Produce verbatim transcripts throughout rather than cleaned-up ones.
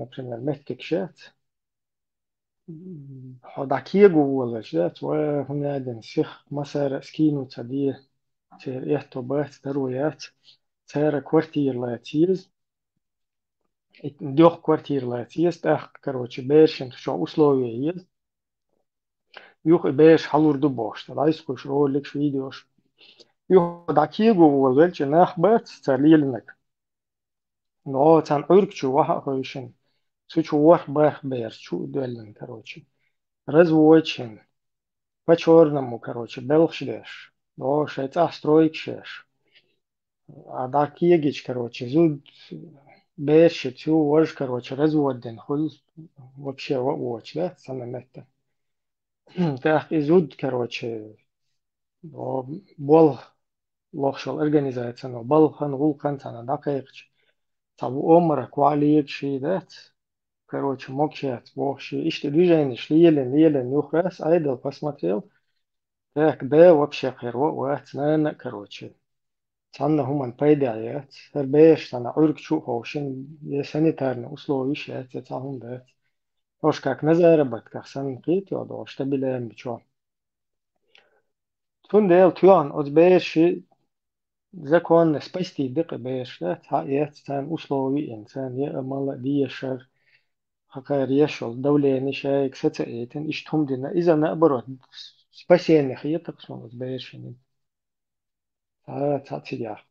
например, меттигаш яц. Хьо дӀа кего волавелча, дац, ва хӀунда аьлча сиха массара а скинуть ца де, церан этто бац, таро яц, цара квартира лаца еза, и дёх квартира лаца еза, тӀаккха, короче, берашта цу чу условия еза. Юха и бераш хьалур ду бохуш, дӀаисккхуш роликаш, видеош. Юха дӀа кего волавелча, нах бац цара лелийнарг. Но царна Ӏуьрг чу ваха а хевшина, цу чу ворхӀ-бархӀ бер чу а доьллина, короче. Разводчина, по-чёрному, короче, белхаш деш. Но шайн цӀахь стройкаш еш. А дӀа кегийча, короче, зуда бераш а цу, важа, короче, развод дина хуьлу, вообще ваъ воцуш, да, цхьана метта. ТӀаккха и зуда, короче, о, болх лохуш йолу организацина балхана, гӀуллакхана царна дӀакхайкхича, цхьа ву омра кхоалийга ший дац, короче, могуш яц бохуш, иштта движенеш лелийна, лелийна юхарас, Ӏедал посмотрел, так, да, вообще кхера ваъ вац, нана а, короче. Цхьанна хӀуманна пайда яц, хӀара бераш царна Ӏуьрг чу а ховшина, я санитарный условиш яц, я цхьа хӀума дац. Хьош как на заработках санна кхетайо догӀу, штабилем бичо. Цундела тоьхна оцу бераши законно спасти декъа бераш, да, цхьа эцна царна условия йина, царна яа, мала, дешар, хӀокхара еш йолу давлени шайга саца а йитина, иштта хӀума дина. Иза, наоборот, спасение хетара суна оцу берашина. Цхьа, цхьа цигахь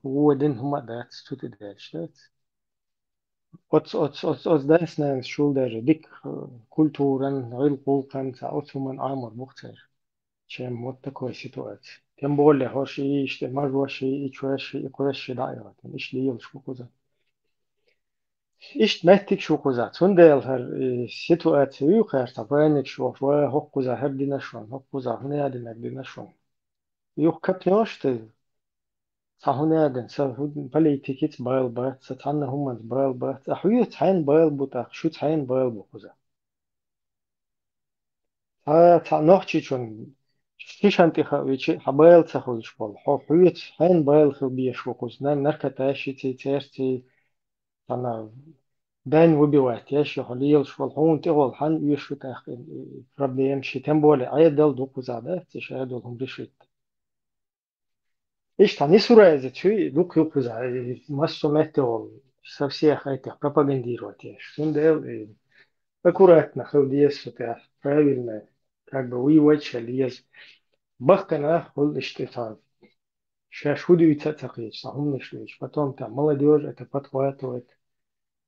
вон дина хӀума а дац, цу тӀе даьлча дац. Оцу, оцу, оцу, оцу дас-нанас чул даже дика, э, культуран, гӀиллакх-гӀуллакхан, цхьа оцу хӀуманна Ӏамор бу-кх церан. Чем вот такой ситуация. Тем более, хӀорш и иштта мажош, и чоьш, и кхоьш дӀа а йойтина, иштта лелаш бу кхуза. Иштта меттигаш ю кхуза. Цундела хӀара, и ситуация ю кхара, цхьа паникаш йохуш, ва хӀокхуза хӀара дина шуна, хӀокхуза хӀунда динарг дина шуна. Юха капнеш ду, цхьа хӀунда дина, сан хӀу-, политикица бала бац, сан цхьанна хӀуманца бала бац. Ткъа хьоьца хьенан бала бу тӀаккха, шуьца хьенан бала бу кхуза? Цхьа, цхьа нохчичунна шишан тӀе хаавича, хьан бала ца хуьлуш болу. Хьо хьоьца хьенан бала хила безаш ву кхуза? Нан наркоташций, церций, цхьана дайн выбивать еш, хьо лелаш волу, хьуна тӀехула хьан оьшу тӀаккха и, и, и проблема ши, тем более Ӏедал ду кхуза, да, ца ша долу хӀума решить. Иштта несуразица ю, дукха ю кхуза, и массо метте волу, со всех этих пропагандировать еш. Цундела и аккуратно хила деза со тӀехь, правильно, как бы, воевать ша леза. Бахкана хуьлу иштта цхьа, шаьш хӀу дуьйцу а ца кхеташ, цхьа хӀуманаш дуьйцуш. Потом там молодёжь это подхватывает.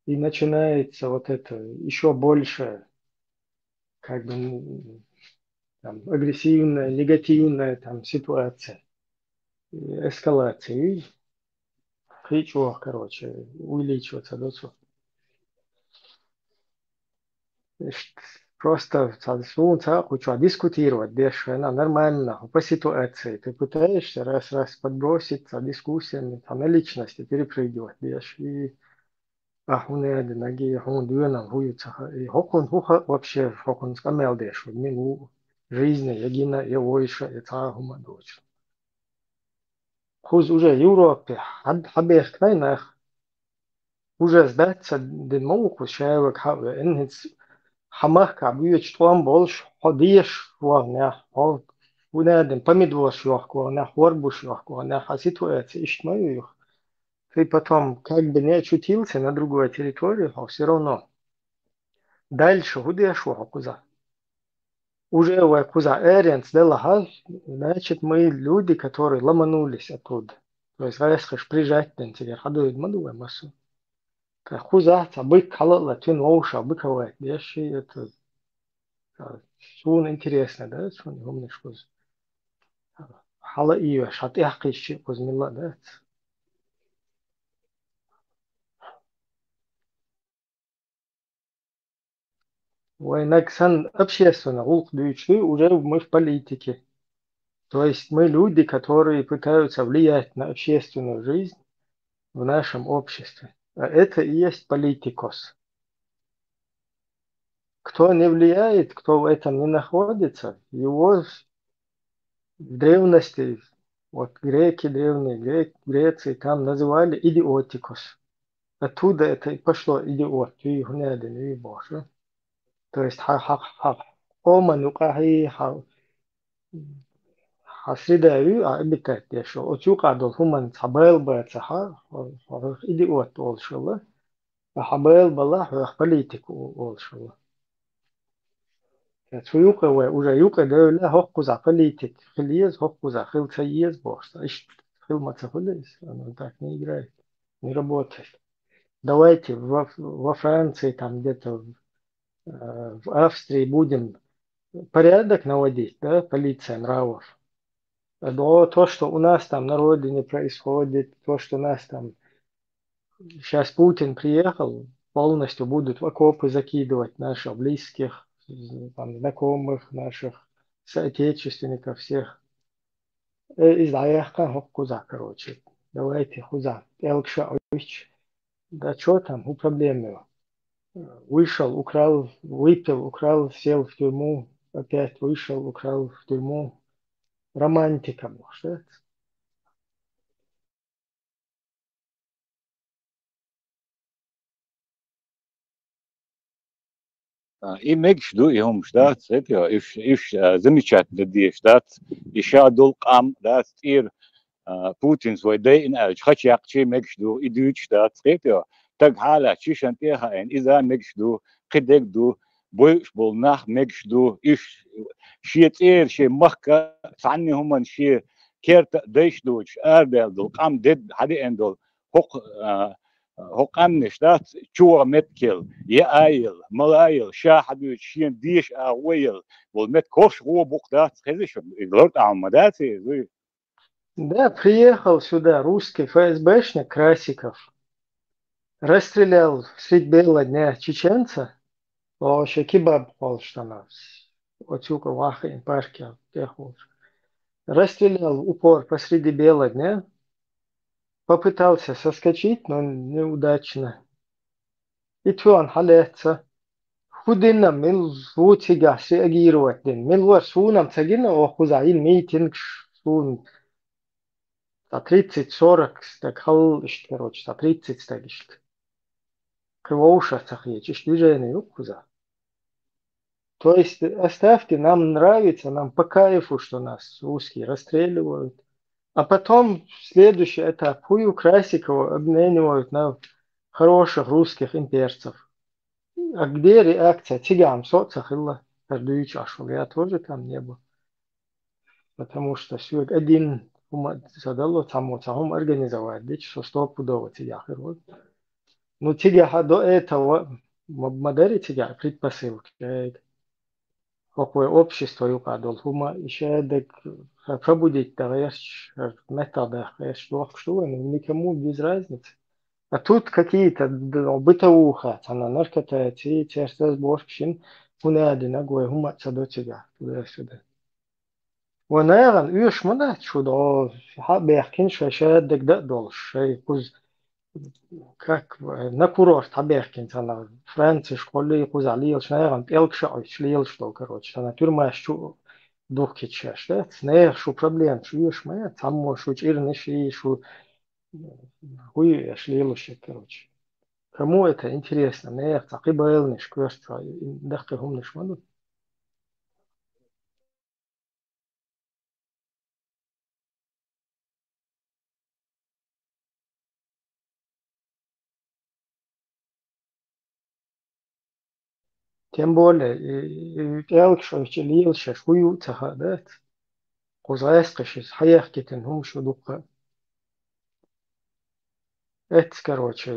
И начинается вот это ещё больше, как бы, м, там, агрессивная, негативная там ситуация, э, эскалация. И кхин а чӀогӀа, короче, увеличиваться доцу. Иштта просто ца-, суна ца а кху чохь дискутировать деш, вайна нормально, по ситуации. Ты пытаешься раз-раз подбросить, ца дискуссиями, ца на личности перепрыгивать деш. И ахь хӀунда динарг, и хьуна доьналла хӀу ю ца хаьа, и хӀокхунна хӀу хаьа вообще, хӀокхунца къамел деш ву, мила ву жизни, я гина, я войша, я цхьа а хӀума а доцуш. Кхуза уже Европе хьан-, хьабехкинай нах. Уже сдаться дина ма ву кхуза, шаьвага хьа а веана, хӀинца хьан махкахь боьдуш тӀом болуш, хьо дезаш вахнехь, хьо хӀунда дина помидораш йохка вахнехь, хӀорбуш йохка вахнехь, хьан ситуация иштта ма ю юха. Ты потом как бы не очутился на другой территории, хьо всё равно. Дальше хӀу деш ву хьо кхуза? Уже вай кхуза аренца делахь, значит, мы люди, которые ломанулись оттуда. То есть гӀайсхаш прижать дина цигара хьадуьйду ма ду вай массо. Ткъа кхуза цхьа бык хьала а латийна вовшах быковать деш, и это, а, суна интересно, да, суна хӀуманаш кхуза. Хьала а йоьш, хьан тӀехь кхийсчи кхуза милла а дац. Вайнаг санна общественный гӀуллакх дуьйцуш дуй, уже мы в политике. То есть мы люди, которые пытаются влиять на общественную жизнь в нашем обществе. А это и есть политикос. Кто не влияет, кто в этом не находится, его в древности, вот греки древние, грек-, Греции, там называли идиотикос. Оттуда это и пошло, идиот, вий, хӀунедина, вий, бохуш. То есть хьа, хьа, хьа къоман юкъахь, хьа, хьа среда ю, а обитать деш йолу. Оцу юкъа долу хӀуманца хьан бала бацахь, хьо, хьо идиот олуш йолу. А хьан бала балахь, хьох политик у-, олуш йолу. Цу юкъа вай уже юкъа девлла, хӀокхузахь политик хила еза, хӀокхузахь хила ца еза бохуш. Иштта хила ма ца хуьлу иза, оно так не играет, не работает. Давайте во, во Франции, там где-то в, э, в Австрии будем порядок наводить, да, полиция нравов. А то, то, что у нас там на родине происходит, то, что нас там сейчас Путин приехал, полностью будут в окопы закидывать наших близких, там, знакомых наших, соотечественников всех. Э, из дӀаяьккхина хӀокхузахь, короче. Давайте хӀокхузахь пӀелг ша Ӏуьйчу. Да чё там, у проблемы. Вышел, украл, выпил, украл, сел в тюрьму, опять вышел, украл, в тюрьму. Романтика бохуш, да? А, и мегаш ду и хӀумаш, дац, хетайо, уьш, уьш, а, замечательно дезаш дац, и ша долу къам, дац, тӀера, а, Путинс вай дайина аьлча, хача яккхачий мегаш ду, и дуьйцуш дац, хетайо, стаг хьалаьцча шишан тӀе а хаийна, иза мегаш ду, кхин дерг ду, бойуш болу нах мегаш ду, уьш шен цӀера, шен махка, цхьанна хӀуманна шен керта а дайш доцуш, арадаьлла долу къам, дед хьадеана долу, хӀокху, а, хӀокху къаьмнаш дац, чу ваха меттигелла, яа елла, мала елла, ша хьадуьйцу, шена деша агӀо елла, волу меттиг хӀорш гӀо бу-кх, дац, хезий шуна? Иза лартӀахь ма дац иза, вуй? Да, приехал сюда русский ФСБшник Красиков. Расстрелял средь бела дня чеченца. О, шен кебаб кхоллуш тана. Оцу юкъа вахийна парке тӀехволуш. Расстрелял в упор посреди бела дня. Попытался соскочить, но неудачно. И цо хьалаьцна. ХӀун дина, мила ву цигахь среагировать дина? Мила вара, суна-м ца гина, оха кхузахь йина митингаш, суна цхьа тридцать-сорок стаг хилла иштта, короче, цхьа тридцать стаг иштта. Кхин вовшах ца хеташ, иштта движение ю-кх кхузахь. То есть оставьте, нам нравится, нам по кайфу, что нас русские расстреливают. А потом следующий этап, хӀун ю, Красикова обменивают на хороших русских имперцев. А где реакция? Цигахь-м со а ца хилла, хӀара дуьйцуш волу, я тоже там не был. Потому что соьга один хӀума ца дало, цхьаммо цхьа хӀума организовать дича, со стопудово цигахь хир вара. Ну, цигахь до этого ма, ма дари цигахь предпосылка шайга. ХӀокху вай общество юкъа долу хӀума, и шаьдерг пробудить дан гӀерташ, меттах даха гӀерташ дохкуш ду вай, ну, никому без разницы. А тут какие-то, ну, бытовуха, цхьана наркотаций, церан разборкаш йина, хӀун а дина, вай хӀума а ца до цигахь, туда-сюда. Вай нахана оьшуш ма дац шу, до, хьа а баьхкина шайн шаьдерг дан а долуш, шайн кхуза, как, на курорт хьабаьхкина цхьана, Франциш кхоллий кхузахь лелаш, нахана пӀелг ша Ӏуьйчу лелаш долу, короче, цхьана тюрьмаш чу духкича шаьш, да? Нехан шу проблемаш оьшуш ма яц, цхьаммо шу чӀирнаш йий, шу хӀун ю аш лелаш, короче. Кому это интересно? Нехан цхьа кхин байланаш коьрта чохь, даккхий хӀуманаш ма ду. Тем более, и, и пӀелгаш Ӏуьйчу лелаш шаьш хӀун ю а ца хаьа, дац? Кхуза гӀаскхиш иза хьаяхкийтина хӀума шу дуккха. Эццахь, короче,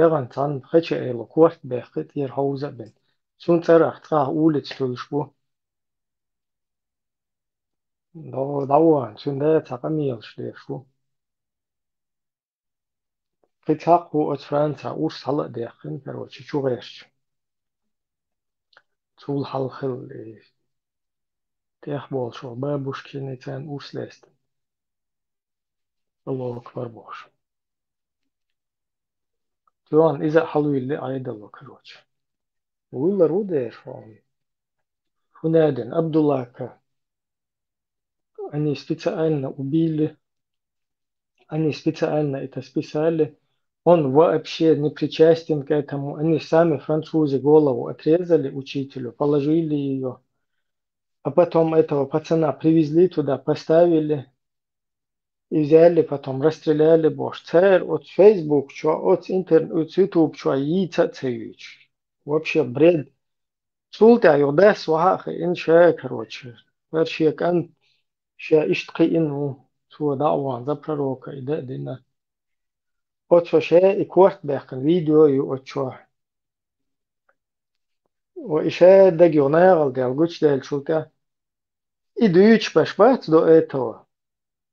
яхана цхьанна хеча эло корта баьккхи тӀера хьовза а бина. Цунна цӀарах цкъа а улица туьлуш бу. До, дӀавахана, цуьнан да цхьа къамелаш деш ву. Кхин цхьаккха ву оцу Францехь урс хьала а даьккхина, короче, чу гӀерташ. Цул хьалха хилла и тӀехболуш волу бабушкин и царна урс лаьцна. Аллаху акбар бохуш. Цуьнан иза а хьалавиллина Ӏедало, короче. Вуьллар ву дера хьуна. ХӀун а дина, Абдуллака. Они специально убили. Они специально это списали. он вообще не причастен к этому. Они сами, французы, голову отрезали учителю, положили ее. А потом этого пацана привезли туда, поставили и взяли, потом расстреляли бохуш. Цара оцу Facebook чохь, оцу интер-, оцу YouTube чохь йийца а ца йойтуш. Вообще бред. Цул тӀаьхьа юха дас вахьа а хиъна ша, короче. ХӀара шен кӀант ша иштта кхиъна ву. Цо дӀа а вахана, за пророка и дан а дина. Оцо ша и корта баьккхина видео ю оцу чохь. Ва и ша дага юха нахала дел гучудаьллачул тӀаьхьа. И дуьйцуш беш бац до этого.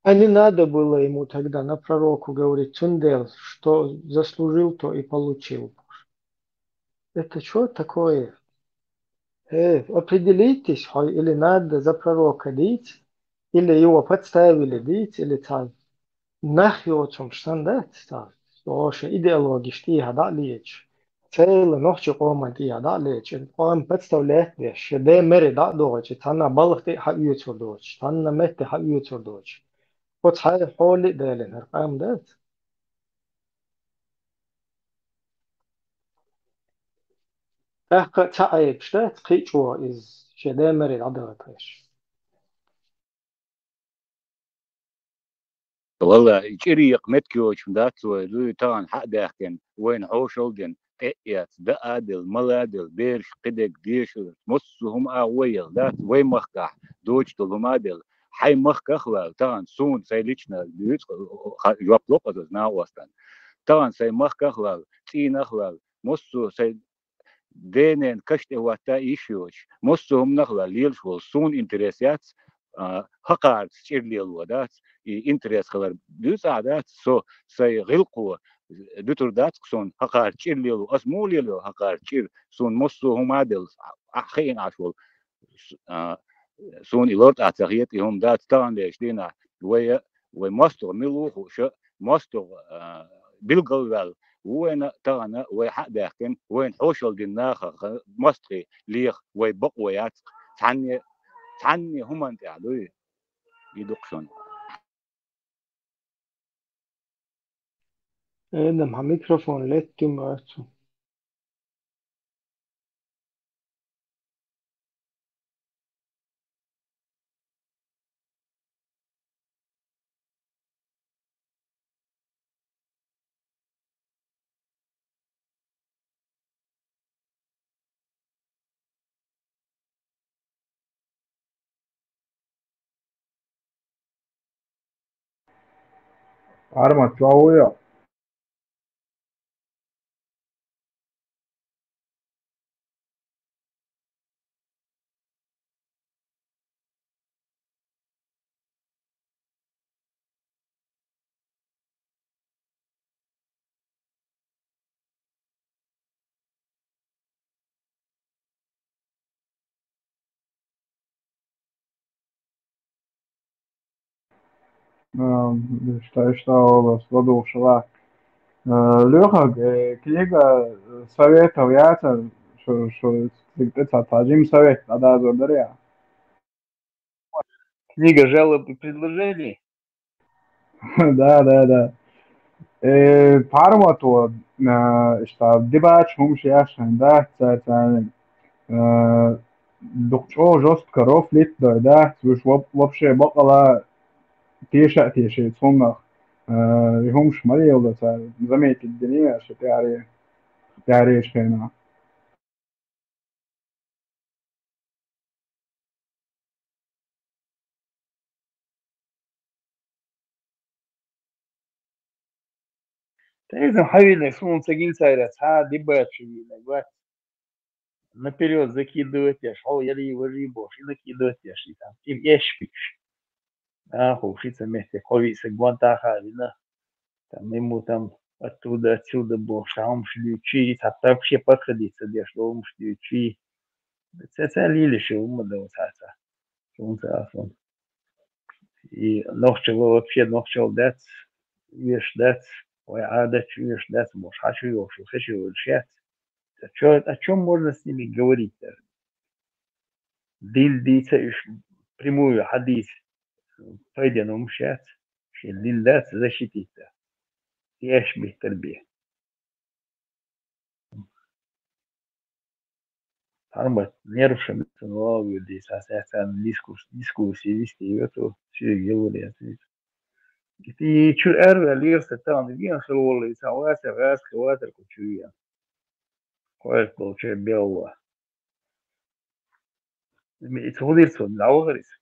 А не надо было ему тогда на пророку говорить, цундела, что заслужил, то и получил. Это что такое? Э, определитесь, хьой, или надо за пророка дийца, или его подставили дийца, или цхьа нах йоцурш санна дац, цхьа лоша идеологиш тӀехьа дӀа а лечу, цела нохчи къоман тӀехьа дӀа а лечу, къом подставлять деш, шен ден мере дӀа а догӀучу, цхьанна балха тӀе а хьаоьцур доцуш, цхьанна метте хьаоьцур доцуш. Оцу хьайра хьоле а далина хӀара къам дац. ТӀаккха а ца Ӏебаш дац кхин а чӀогӀа иза, шен ден мере дӀадахийташ. Валла, и чӀир екха меттиг йоцуш дац вай, дуй, тахана хьа а даьхкина, вайна хьошалла дина, тӀе а эцна, даа а делла, мала а делла, бераш кхидерг дешалц, массо а хӀума агӀо а елла дац, вай махкахь доцуш долу хӀума а делла. Хьайн махках а ваьлла, тахана суна сайн лична дуьйцу, ха-, жоп ло-кх аса накъостана. Тахана сайн махках а ваьлла, цӀийнах а ваьлла, массо а сайн ден-ненан каш тӀе хӀотта а йиш йоцуш, массо а хӀуманах а ваьлла лелаш волу суна интерес яц, а, хӀокхарца чӀир лело дац, и интерес хилар дуьйцу ахь дац, со сайн гӀиллакхо дуьтур дац-кх суна хӀокхарца чӀир лело. Ас муха лелайо хӀокхарца чӀир? Суна массо а хӀума а делла, ахь хиъна Ӏаш волу, с-, а, суна и лартӀахь ца хета, и хӀума дац тахана дерш дийнахь. Вай а, вай мостагӀа мила ву хууш а, мостагӀа, а, билгал а ваьлла ву вайна, тахана вай хьа а даьхкина, вайна хьошалла дина нахах мостагӀий леха вай бакъо яц-кх цхьанне, цхьанне хӀуманна тӀехь, дуй, и ду-кх шуна. Эдам, хьан микрофон леттина бац? Арма, чувствую. Ам, что, что у вас, ладугӀуш лаьтта? Э, Лёха, э, книга, э, советов яцара, шу, шу, цига тӀе цхьа, цхьа жима совет дӀадазор дарий? Книга жалоб и предложений? Да, да, да. Э, пармато, э, что, дебаташ хӀумаш яшан, да, ца-, ца-, э, дукха чӀогӀа жестко рофлить дой, да, уьш во-, вообще бакъала теша а теший цунах, э, и хӀумаш ма лело цара, заметить дина аша тӀаьхьаре-, тӀаьхьаречу хенахь. Тайзам хьавийна, суна ца гина цара цхьа а дебаташ вийна, вац. Наперёд закидывать еш, хьо ярий, важий бохуш, и накидывать еш, и там, и эш пикш. Нахула ши ца метте кхо-виъ са гонтаха а вина. Там ему там оттуда, отсюда бохуш, цхьа хӀумаш дуьйций, цхьа вообще подходить ца деш долу хӀумаш дуьйций. Ца, ца лелаш хӀума ма ду цхьацца. Суна ца а суна. И нохчалла вообще нохчалла дац, оьшуш дац, вай Ӏадатчу оьшуш дац, бохуш, хьан шу йолуш, хи шу йолуш яц. О чём, о чём можно с ними говорить даже? Дин дийца уьш прямую хьадийца пайденна хӀумаш яц, шен дин дац защитить дан. И эш биттар бе. Хьарма нервашан цун вагӀа вуьрдий, ца саьцан дискус-, дискуссия вистий вето, шига гилвар яц вита. Ити чуьра аьрра лерса тахан вен хила волла, ца вацар, гӀаз хи вацар ку чуья. Кхоьрта болча белла. Ме ицу худир цо, дӀавахар иза.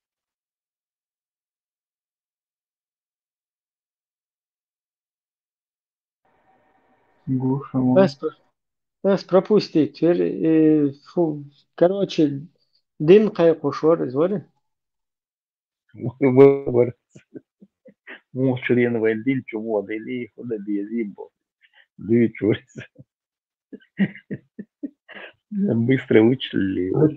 Гуша вон. Нас про-, нас пропустить. Теперь, э, фу, короче, дин кхайкхуш вар, из вари? Вар, вар. Муха чу ден вай дин чу мо дели, худа дези бо. Дуй чурис. Быстро вычислили его.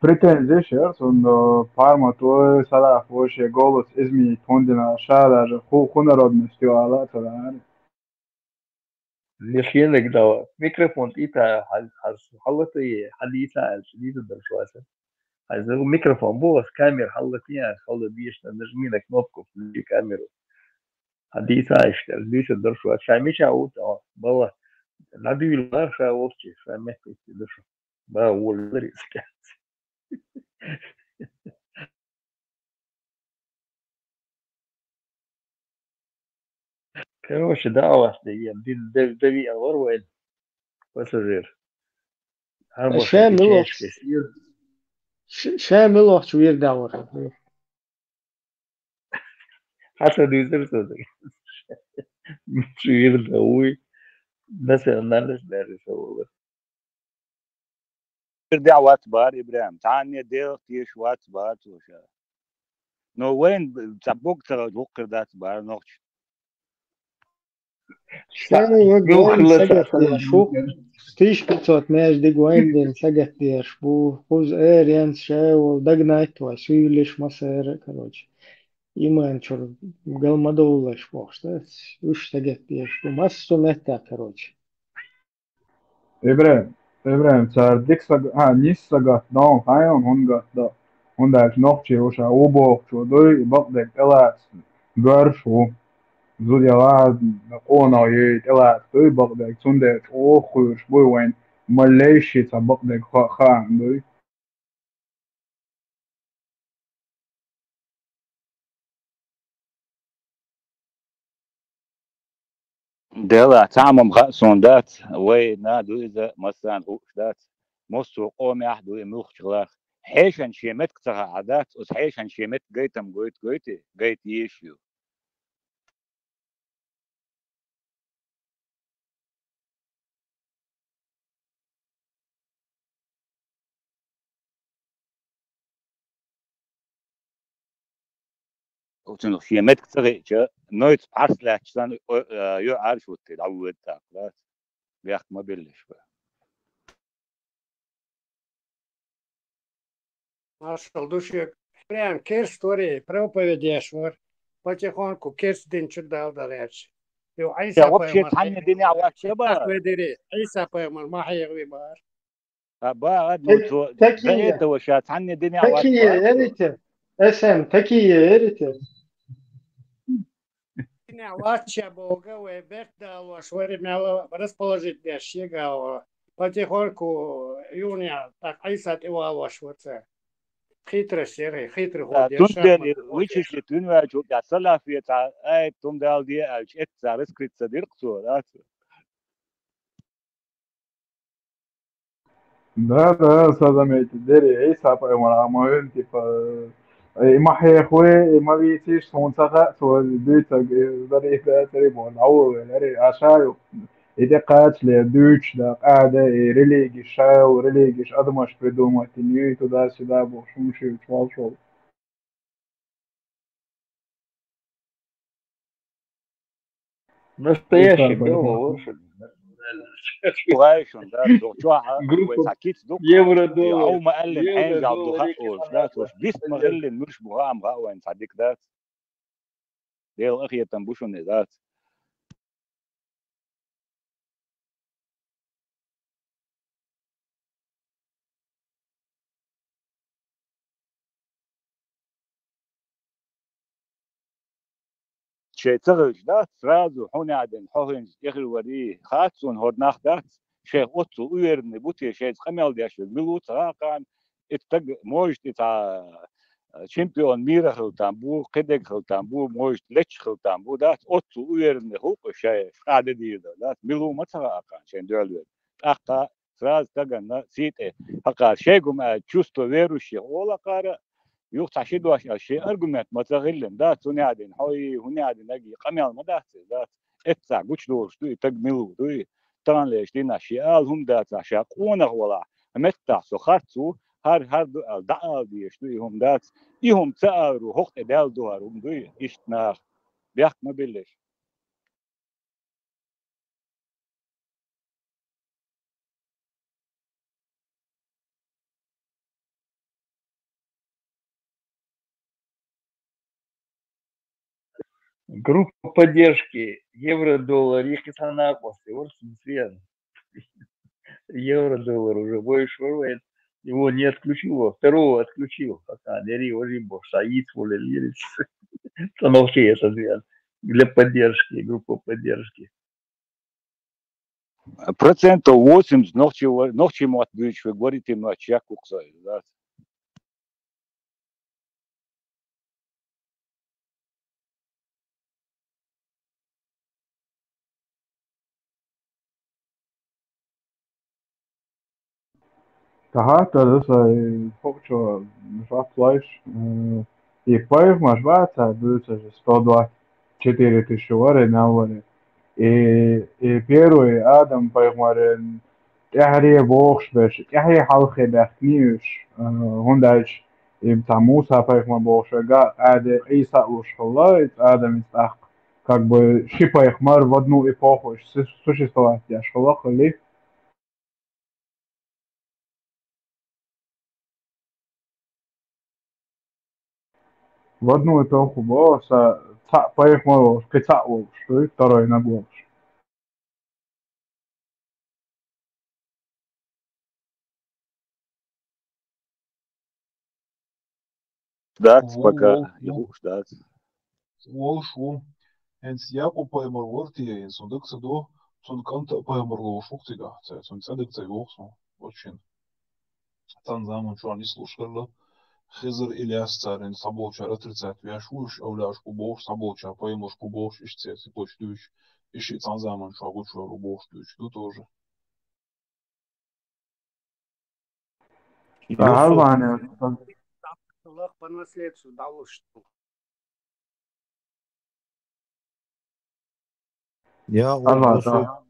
Претензия шер, он, э, парма твой, сара вообще голос изменить, хондина ша даже ху, ху народностью ала, цара. Лишенек да, микрофон ита, хал-, хал-, халата е, халита, халита да шуаса. Хаза микрофон бу, ас камера халата е, халата биешна, нажми на кнопку, включи камеру. Хадиса иштта, дуьйцур дара шу, ша мича ву, о, бала, дӀадуьйла ша вовчи, ша мехкахти ду шу. Ба, воллар иза кац. Короче, да, вас да, я, ди-, да, да, ви, а, вар вайн. Пассажир. Ша мила вахча, ш-, ша мила вахча вир да вар. Хьа ца дуьйцура цо дага. Чуьйра да вуй. Национальность даже ца волар. Чуьйра да вац бара, Ибрахим. Цхьанне делах теша вац бара цо ша. Но вайн ца бог ца гӀух хир дац бара нохча. Шен вай вайн сагатдеш ву. Тысяча пятьсот меж диг вайн дин сагатдеш бу. Кхуз эренц шайвал дагнайт вай, суйлиш масера, короче. Иман чур гал ма довлаш бохш, да? Уж сагатдеш бу. Массу метта, короче. Ибрахим, Ибрахим, цар дик саг-, а, нис сагатдон, хайон, хун гатда. Хун дальше нохчи уша, убохчу дуй, бакъдек тӀелац, гарш ву. Зудела, къона ей тӀелац дуй, бакъдек, цундеш, ох, хуйш буй вайн, малейши ца бакъдек ха-, хаан дуй. Дела, цхьа хӀума хаьа суна дац, вайна ду иза, массарна хууш дац. Массо а къомехь ду и муьлххачу хиларх. Хьешан шен меттиг ца хаьа дац, оцу хьешан шен меттиг гайтам гойту, гойтий, гайта езаш ю. Оцунах шен меттиг ца хиъча, нойца пхьарс лаьтташ санна, о, а, ю Ӏарш вутте, дӀавоьду тӀаккха, дац? Бехк ма биллиш бан. Маршалла ду шуьга. Прям керст вари, проповедь еш вар. Потихоньку керст дин чу далла дан гӀерташ. Ю Ӏийса Я, вообще, пайхамар цхьанне динехь вац, я, бара. Ведири, Ӏийса пайхамар ма хьехаве бара. А, бара, ну, Таки-, цо, такие, до этого ша цхьанне динехь вац, такие, бара, цо. Эрите, эс эм, такие, эрите. Динехь вац ша боху, вай берт далош вари мел расположить деш шега, потихоньку юхнехь тӀаккха Ӏийса тӀе валош ваца. Хитрость яри, хитрый ход яри, цундела шахмат вычислить вина ваьлча, я салафе цхьа аят хӀума дала де аьлча, эцца раскрыться дира-кх цо, да, цо? Да, да, со заметил. Дери, Ӏийса пайхамар а ма вина, типа, и ма хьехаве, и ма вийцийша, суна ца хаьа, цо дуьйцург, и дарий, и бацарий боху, дӀаволавелла, ари, а ша ю, и тӀе кхачале дуьйцуш да, къада, и религиш, шайолу религиш, адамаш придумать йина ю, туда-сюда бохуш, хӀума шуьйцуш волчул. Настоящий Белый Волошин. Вай шун, да, дохчохьа, вай цхьа кица ду, Евро доллар. Ау ма аьллина, Евро хьенга доллар, духа, Евро доллар. Да, цо вист ма хиллина, муьлш бу хаам хаьа вайн цхьа дика дац. Дела къахетам бу шуна, дац. Шайн ца хилча дац, сразу хьуна а дина, хьо хӀинца тӀехьа варий, хац суна хӀора нах дац, шайх оццул уверенный бу те, шайца къамел деш верг мила ву ца хаьа кхарна, и стаг, может, и цхьа чемпион мира хила там бу, кхидерг хила там бу, может, лечча хила там бу, дац, оццул уверенный хул-кх уж шайх, къаьда дийр дар, дац, мила ву ма ца хаьа кхарна шайна доьлла верг. ТӀаккха сразу таганна сий тӀе хьакхар. Шайгум аьлча, чувство верующих ола кхара, юха цхьа ши дош аьлча, шен аргумент ма ца хилина, дац, хӀунда аьлла дина, хьо и, хӀунда аьлла дина, аги къамел ма дац, дац. Эццахь гучудолуш ду и, стаг мила ву ду и. Таханлерчу дийнахь шен ала хӀума дацахь, ша къонах валахь, меттахь со харц ву, хӀара, хӀара ду аьлла, дӀаала дезаш ду и хӀума дац. И хӀума ца аларо, хӀокху тӀе даьлла ду хӀара хӀума ду и, иштта наха. Бехк ма биллаш. Группа поддержки, евро-доллар, их и цхьа накъостий, вот, Свен. Евро-доллар уже больше ворует. Его не отключил, его второго отключил. Пока Нери уже бо, Саид воле лирис. Становки это, Свен. Для поддержки, группа поддержки. Процентов восемьдесят нохчий ва-, нохчий мотт буьйцуш верг варий те моьттуш яккху-кх со иза, дац. Ага, тогда са, э, покчо, шаплайш, э, и пайхамарш бац цара буьйцуш, сто двадцать четыре тысячи вари, мел вари. И, и первый Адам пайхамаран тӀаьхьаре бохуш берш, тӀаьхье хьалхе баьхкиний уьш, э, хӀунда аьлча и цхьа Муса пайхамар бохуш верг а къаьде къийса а луш хилла, и Адам и тӀаккха, как бы, ши пайхамар в одну эпоху уьш су-, существовать деш хилла, хилли. В одну эпоху бо, са цхьаъ пайхамар волуш, кхин цхьаъ волуш, дуй, второй наг волуш. Дац, ву, пока ву, ву. Юхуш дац. Волуш ву. ХӀинца Якъуб пайхамар вара те, хӀинца цунна дага ца до, цунна кӀант а пайхамар ловш ву-кх цигахь, ца-, цунна цӀе дага ца йогӀу суна, оцу шина. Цхьана заманчохь нислуш хилла, Хизр, Ильяс царна цхьаболчара отрицать веш ву, уьш авлияш бу бохуш, цхьаболчара пайхамарш бу бохуш, иштта церан цепочка дуьйцуш, и шиъ цхьана заманчохь гучувер ву бохуш дуьйцуш ду тоже. Ага, Юсуп. Ваня. Лах по наследству далуш. Я, Ага, Юсуп. Да.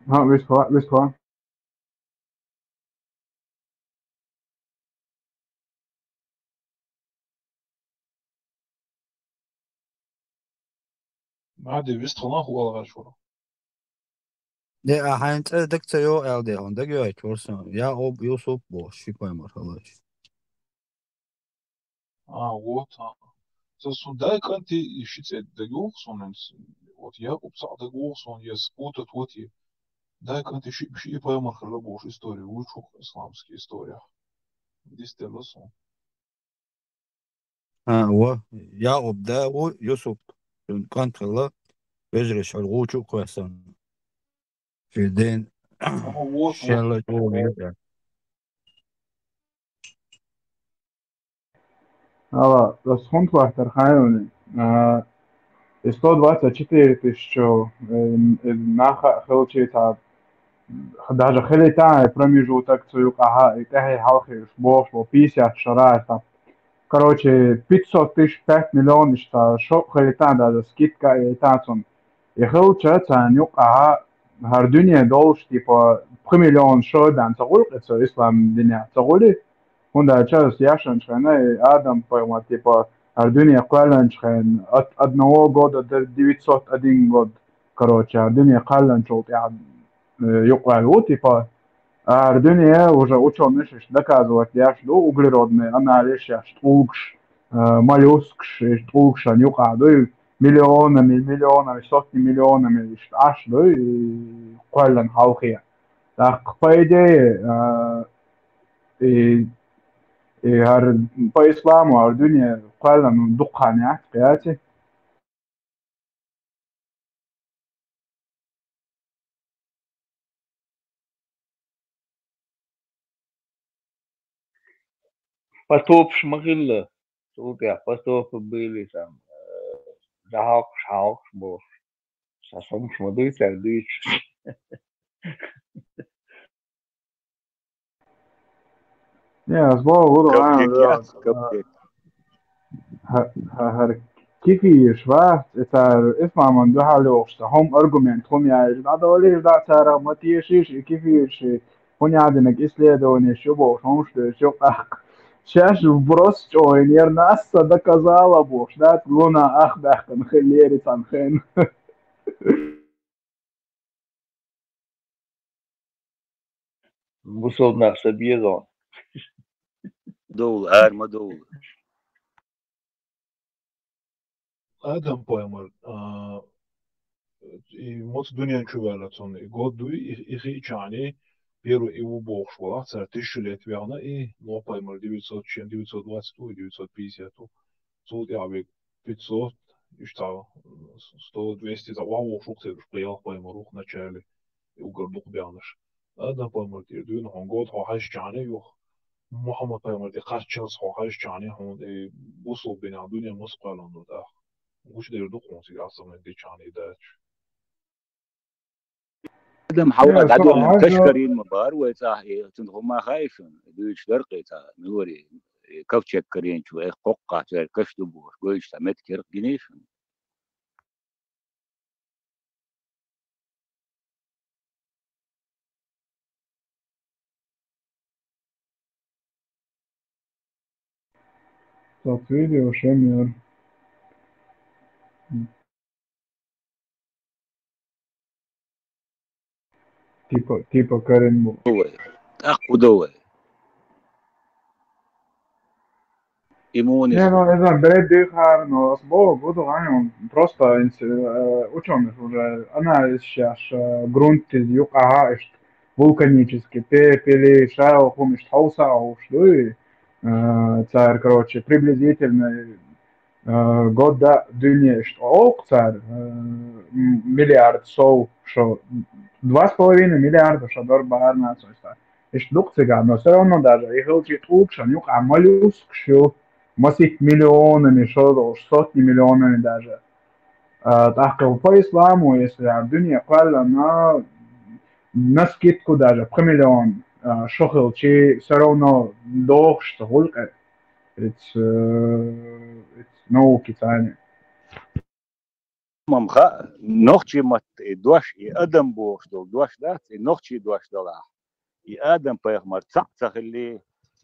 Ха, вистхуа, вистхуа. Мади, вистхуа хӀун ала гӀерташ вара? Де, а хьайн цӀе дага ца йогӀу аьлла дехьа, дага йойтуш вара сан. Якъуб, Юсуп бохуш, ши пайхамар хилла уьш. А, вот, а. Со, сон дай кӀанти и ши цӀе дага йогӀу суна, вот Якъуб цхьаъ дага вогӀу суна, я спутать вот и. Дай кӀанти ши, ши и пайхамар хилла бохуш история вуьйцуш ву-кх исламский историях. Дистелла сон. А, ва, Якъуб да ву, Юсуп, цуьнан кӀант хилла, вежарий шуьра гӀу чу а кхоьссина. Шен ден, а, вот, шелла вот, чӀогӀа вот. Веза. Ала, ас хӀунда хаттар хайна вуни? А, и сто двадцать четыре тысячи, э, э, наха хилчий цхьа, даже хилийтан промежуток цу юкъахьа, и тӀаьхье хьалхе уьш бохуш бу, пятьдесят шара, там. Короче, пятьсот тысяч, пять миллион иштта шо хилийтан, даже скидка а яйтан цунна. И хилча, царна юкъахьа хӀара дуьне долуш, типа, пхи миллион шо бен ца гӀули кхин цу ислам динехь, ца гӀули? ХӀунда аьлча аса яшанчу хенахь, и Адам-пайхамар, типа, хӀара дуьне кхоьллинчу хенахь, от одного года до девятьсот один год, короче, хӀара дуьне кхоьллинчул тӀаьхьа, э, юкъаваьлла ву, типа, а хӀара дуьне уже учёныйша доказывать деш ду, углеродный анализ еш, тӀулгаш, э, моллюскаш, и тӀулгашна юкъахь ду, и миллионами, миллионами, сотни миллионами иштта Ӏаш ду, и кхоьллина хьалхе. ТӀаккха, по идее, э, и, и хӀара по исламу хӀара дуьне кхоьллина дукха хан яц, кхин яций? Потопаш ма хилла. Цул тӀехьа потопы были там, э, дӀахьокхаш, хьокхаш болуш. Сан сомаш ма дуй цара дуьйцуш. Не, аз боху, гур Капкек ван яц, капкек. Ха-, ха-, хӀара кефирш вац, и цара исламан дуьхьал йохуш ца хӀума аргумент хӀума яьлча, дӀадолийша дӀа цара ма тешийша и кефирш, хӀуна яьдинарг исследованеш ю бохуш, хӀумаш дуьйцу юкъахь. Шаьш брос чӀогӀина яра, НАСА доказала бохуш, дац луна ах баьккхина хиллера цхьана хенна. Бусалба нах са безо. Довла, ара ма довла. Адам пайхамар, а, и маца дуьнен чу ваьлла цунна, и год дуй, и, и хиъчахьана, первый и ву бохуш валахь, цара тысяча лет ваьхна, и Нохь пайхамар девятьсот, девятьсот двадцать ву, девятьсот пятьдесят ву. Цул тӀаьхьа век пятьсот, иштта сто, двести, цхьа ваха вохуш ву-кх цераш, пхи-ялх пайхамар ву-кх начале, и угар дукха баьхнаш. Адам пайхамар тӀера дуьйна хьуна год хьо хьаьжчахьана юха, Мухьаммад пайхамар тӀе кхаччалц хьо хьаьжчахьана хьуна, и бусалба динехь дуьне маца кхоьллина ду тӀаккха. Гучудер ду хьуна цига Ӏассаман дичахьана и дацаш. Адам хьалха Э, дӀадоьллина со каш хьажа- карийна ма бара вай цӀахь, и цунна хӀума хаьий шуна? Дуьйцуш дара-кх и цхьа, милари, и ковчег карийначо, эх, кхоккхахь церан каш ду бохуш, гойтуш цхьа меттиг яра-кх, гиний шуна? Тот видео шен яра. Типа, типа карийна бу. Ду вай. ТӀаккха хӀун ду вай? И муна Не, ну, не знаю, бере дихар, но с Богу буду, а, он просто инс-, э, учёных уже анализ сейчас, э, грунт из юкъа, ишт вулканический пепели, шайл хумишт хауса, уж, ну, и, э, цар, короче, приблизительно, э, год да дуьне, ишт олк цар, э, м-, миллиард сов, шо, два с половиной миллиарда шо дор баарна, цо ишта. Ишт дукха цигахь, но всё равно даже, и хилчи тӀулгашан юкъа моллюскаш ю, масит миллионами, шо долуш, сотни миллионами даже. А, тӀаккха по исламу, если а дуьне кхоьллина, на скидку даже пхи миллион, а, шо хилчи, всё равно дохуш ца хуьлу къе. It's, э, it's науки царни. Мам хаьа, нохчий матта и дош, и адам бохуш долу дош дац, и нохчий дош далахь. И Адам-пайхамар цхьаъ ца хилли,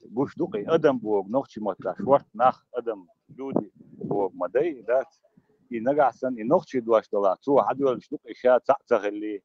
гуш ду-кх и адам боху нохчий маттахь шорта нах, адам, люди боху ма дай, дац. И нагахь санна и нохчий дош далахь, цо хьадоьллуш ду-кх и ша цхьаъ ца хилли.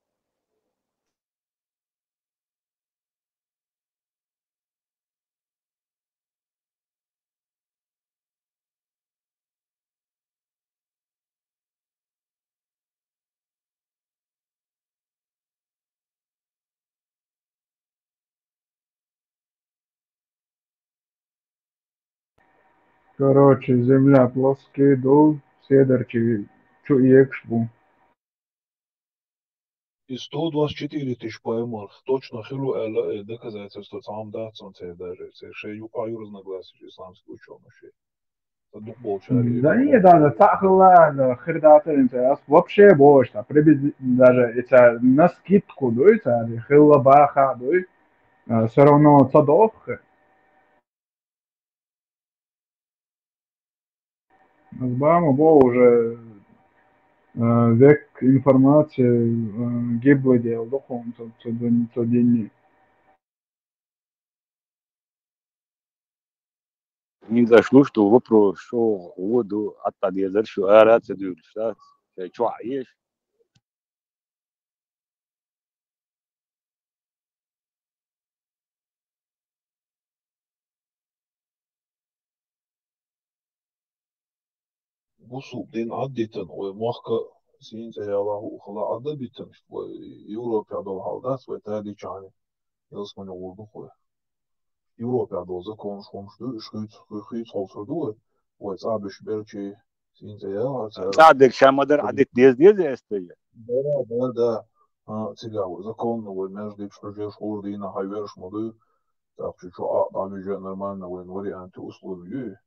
Короче, земля плоская ду, седарчий чу эгаш бу. И сто двадцать четыре тысячи пайхамарх точно хилла аьлла, э, доказательство цхьа хӀума дац цунна церан даже. Церан шайн юкъахь ю разногласия исламский учёнашей. Ца дукха болчара. Да не, даже цхьаъ хилла аьлла, хир дацара церан. Ас вообще бохуш, ца приблизи-, даже и ца на скидку дуй, ца хилла баха дуй, а, всё равно ца доху. Аз бама бо уже, э, век информация, э, гибла дела дохуна цо, цо дин-, цо динни. ХӀинца аша луш ду вопрос, шо гӀо ду, Ӏатта дезар шу ара а ца дуьйлуш, дац? Шайн чохь а еш? Бусулба дин Ӏаддитан, вай мохка сийна цӀе ялахь а хила Ӏадда битан, вай Европехь долу хьал дац, вай тадичахьана ялсамане гӀур ду вай. Европехь долу законаш хӀумаш ду, уьш хуьйцу, хуьйцу хьовсур ду вай, вай цӀа беш белчий, сийна цӀе ялахь цара. ЦӀа дерг ша ма-дарра Ӏадитта деза, деза эста я? Да, да, да. А, цигахь вай законна вай маьждигаш, хьуьжарш гӀур дийна хьайверш ма дуй. Так, чу чу а а бюджет нормально вайн варианты условия.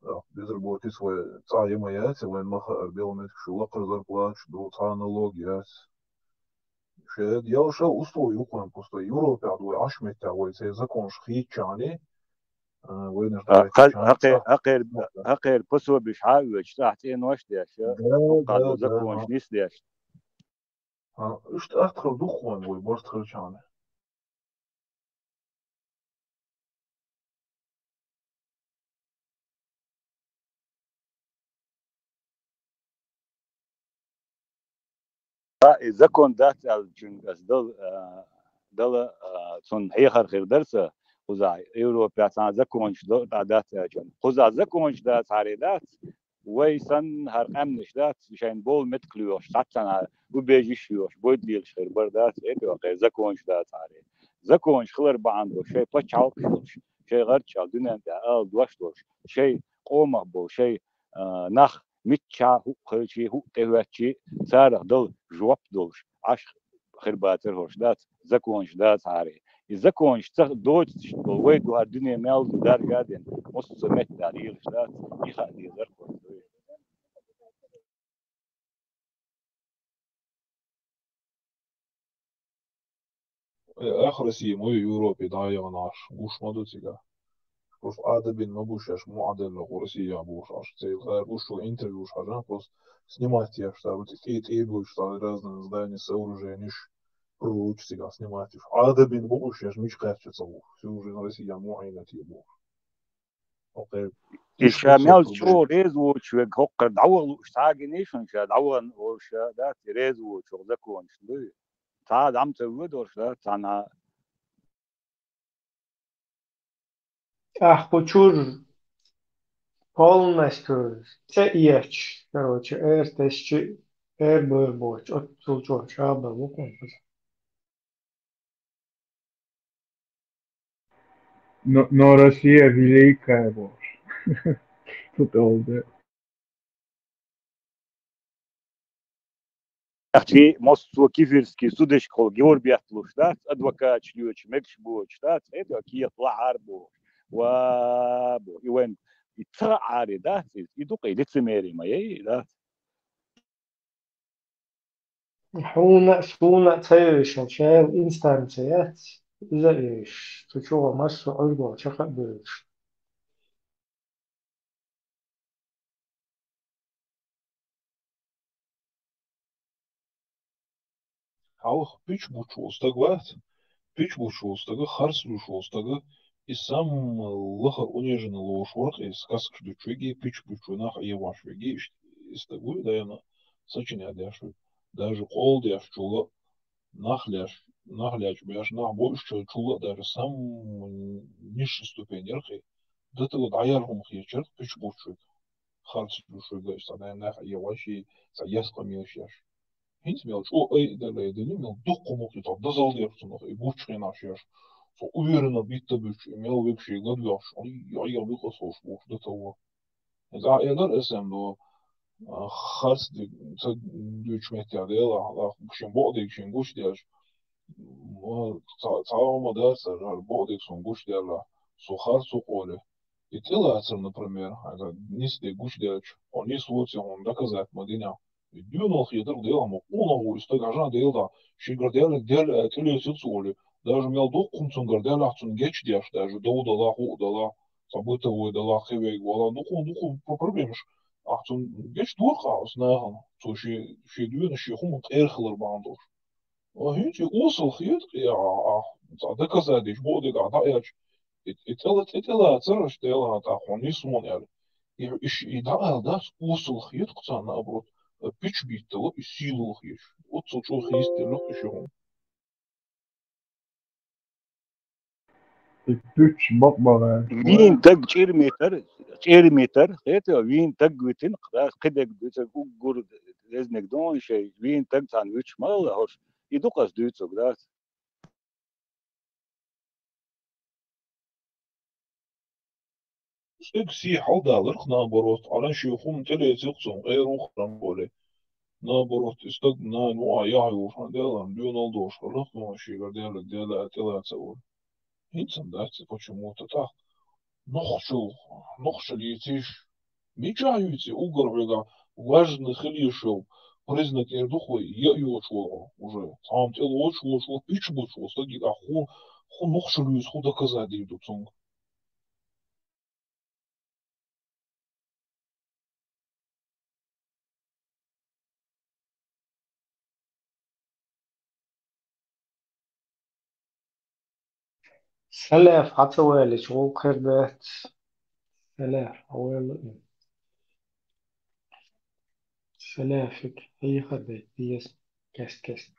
Так, безработица вай цӀа ема яц, вайн маха ар белметк шу лакхар зарплата ду, цӀа налог яц. Шед ял шал условия юкъан просто Европе ад вай ашметта вай цей законш хийчани. Вайнаш А, дай ка- чан Акъер, цӀа. Акъер, Акъер пособиш хьа уьч, цӀа цӀенош деш, Да, да, да, законш да. Нис деш. А, ишта ахтхар духван вай барт харчана. А, и закон дац аьлчун ас дал, а, дала, а, цун хьехар хир дар са, кхуза Европе цхьа законш до, а, дац аьлчун. Кхуза законш дац, хьаре дац, вай санна хӀара къаьмнаш дац, шайн бол метк лоьхуш, цхьаццанхьа убежище йош, бойд лелаш хир бар дац, это вакхе законш дац хӀаре. Законш хилар бахьан долуш, шай пачхьалкхаш долуш, шай гӀарччахь дуьнен тӀехь ала дош долуш, шай къомах болу, шай, а, нах мичча хӀуъ хилчи, хӀуъ тӀехӀоьттчи, царах дала жоп долуш, Ӏаш хир бацара хӀорш дац, законш дац хӀаре. И законш ца доцуш долу вай ду хӀара дуьне мел ду даржа а дина, массо а метта лелаш дац, и хаа дезар хӀорш ду. Э, ах Россия ма ю Европе дӀаяханаш, гуш ма ду цига. Просто Ӏадабин ма бу шаьш, муӀаделла гӀо Россия бохуш Ӏаш. Церан гӀайр гуш шу интервьюш хьажа, просто снимать еш, там, тӀе-, тӀе-, тӀе-, буьйцуш, там, разные здания, сооружениш, прочее, цига снимать еш. Ӏадабин бу уьш шаьш, мича кхаьчча ца ву. Всю жизнь Россия муӀайнат е бу. Окей. И ша мел чӀогӀа реза воцуш верг хӀокхара дӀаваха лууш цхьа а гина шуна ша, дӀаваха волуш ша, да, реза воцуш законаш ду. Цхьа а дӀа ца воьдуш, да, цхьана Ахь кху чуьра полностью цӀе эцча, короче, эр тесча, эр бер боцу, оццул чӀогӀа чӀагӀбар ву кхунна. Но, но Россия великая бохуш. Тут олде. Ахчи массо кифирский судашкахула геор бетталуш дац, адвокаташ лоьчу мегаш боцуш дац, это кехат лахьар бохуш. Ва, бо, и вайн, и ца ари дац, и, и дукха, и лицемерие ма яй, дац. Хьуна, суна а ца йойшан, шайла инстанция яц, иза а йойш, цу чугӀа массо Ӏуьргал чакха а бевлаш. Хьалха пич буч волу стаг вац, пич буч волу стага харц луш волу стага, и самый лахара униженный лош варкъе, сказкаш дуч веги, пич буч ву нах Ӏеваш веги, иш-, и стаг вуй, да, яна сочинять деш ву. Даже къол деш чула, нах леш, нах лечу беш, нах бо уьш чула, даже самый низший ступень яркъе, да тала дӀаяр хӀума хечарх пич буч вег. Харц луш вега, иш цхьа дай нах Ӏеваш, и цхьа яс къамелаш еш. ХӀинца мел чӀо ай дала, ай дали, мел дуккха мукъи цхьа дозалла деш цунах, и буч хенаш еш. Со уверенно битта буч, и мел векши ладвеш, ай, ай, ай, бикъа сош, буш, да того. ХӀинца а элар эсэм до, а, харц ди-, ца дуьйчу меттехь дела, а, шен бакъдерг шен гуш деш. Ма, ца-, цхьа а ма дац, ара бакъдерг сон гуш делла, со харц ву къоле. И тӀелацар, например, хьайна нис де гуш делча, хьо нис воций хьуна доказать ма динехь. И доьналла хетарх делахь ма къонах ву и стаг хьажа делахь, шийгара деллаг делла аьлла тӀелецира цо олий. Даже мел дуккха хӀума цуьнгара деллахь, цунна гечдеш, даже дов далахь, хӀуъа далахь, цхьа бытовой далахь, кхин вега валахь, дуккха, дуккха про-, проблемаш. Ахь цунна гечдора-кх ахь оцу нахана, цо шен, шен доьнаш, шен хӀума къера хилар бахьана долуш. А хӀинца и осал хета-кх, и а, а, цхьа доказать деш, бакъдерг ахь дӀаэцча, и, и тӀела-, тӀе-, тӀелацар аша делахь, тӀаккха хьо нис вон аьлла. И, и ш-, и дӀаала дац, осал хета-кх царна, наоборот, а, пич биттала, и сийлалла хеташ. Оццул чӀогӀа хийцаделла-кх и ши хӀума. И пуьчча бакъ-бакъ. Вийна таг чӀирмитар, чӀирмитар, хета, вийна таг витина, кхидерг дуьйцург уггар резниг дон шай, вийна таг цхьана вуьтуш ма валла хӀорш, и ду-кх ас дуьйцург, дац. Стаг сий хьалдаларх, наоборот, Ӏаран шен хӀума тӀелецира-кх цунна, къера ву-кх ара олий. Наоборот, и стаг нана ву а яхь йолуш хьан делан, доьналла долуш хиларх, шегара деллаг делла а тӀелаца а вара. ХӀинца дац почему-то так. Нохчо, нохчо лециш. Мича юйци угар вега важный хилишев. Признак ер духой, я йочо уже. Там тел очо, очо, пич бочо, саги а ху, ху нохчо луиз, ху доказать дир дуцунг. Салаф, хьацавалич, гӀулакх хир дац. Салаф, хьавала. Салафик, хьийха дац, деза, кест-кест.